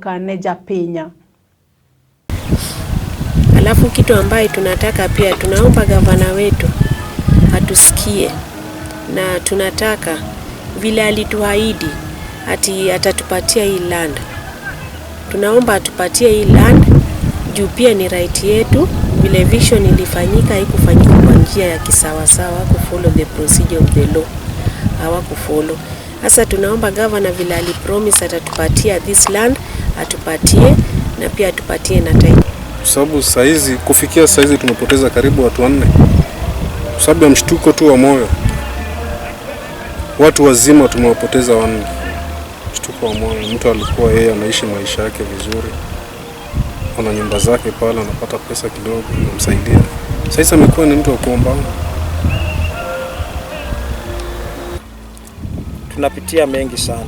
Ne japinya. Alafu kitu ambaye tunataka pia, tunaomba gavana wetu atusikie, na tunataka vile alituahidi ati atatupatia hii land, tunaomba atupatie hii land juu pia ni right yetu. Vile eviction ilifanyika, haikufanyika kwa njia ya kisawasawa, kufollow the procedure of the law, hawakufollow. Sasa tunaomba gavana vile alipromise atatupatia this land, atupatie na pia atupatie na title. Kwa sababu saizi kufikia saizi tumepoteza karibu watu wanne kwa sababu ya mshtuko tu wa moyo. Watu wazima tumewapoteza wanne, mshtuko wa moyo. Mtu alikuwa yeye anaishi maisha yake vizuri, ana nyumba zake pale, anapata pesa kidogo inamsaidia. Sasa amekuwa ni mtu wa kuomba. Tunapitia mengi sana.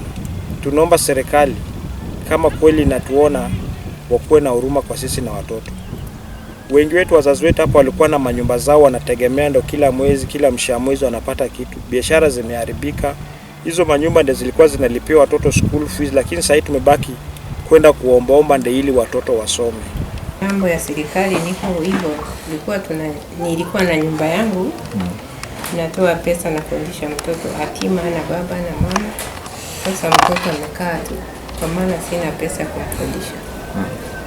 Tunaomba serikali kama kweli inatuona, wakuwe na huruma kwa sisi na watoto. Wengi wetu, wazazi wetu hapo walikuwa na manyumba zao wanategemea, ndo kila mwezi, kila mwisho wa mwezi wanapata kitu. Biashara zimeharibika, hizo manyumba ndio zilikuwa zinalipia watoto school fees, lakini sasa hivi tumebaki kwenda kuombaomba ndio ili watoto wasome. Mambo ya serikali niko hivyo, nilikuwa na nyumba yangu, natoa pesa na kufundisha mtoto hatima na baba na mama. Sasa mtoto amekaa tu, kwa maana sina pesa ya kumfundisha.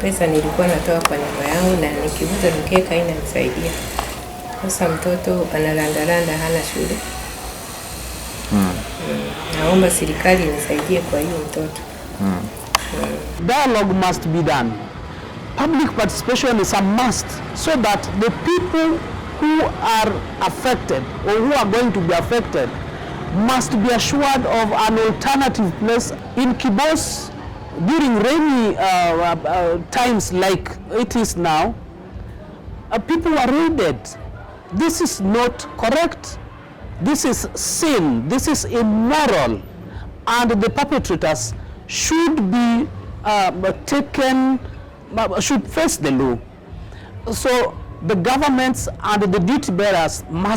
Pesa nilikuwa natoa kwa nyumba yangu na nikiuza mkeka inanisaidia. Sasa mtoto analandalanda, hana shule. Naomba serikali nisaidie kwa hiyo mtoto. Dialogue must be done. Public participation is a must so that the people who are affected or who are going to be affected must be assured of an alternative place. In Kibos, during rainy times like it is now, people were raided. This is not correct. This is sin. This is immoral. And the perpetrators should be taken, should face the law. So the governments and the duty bearers must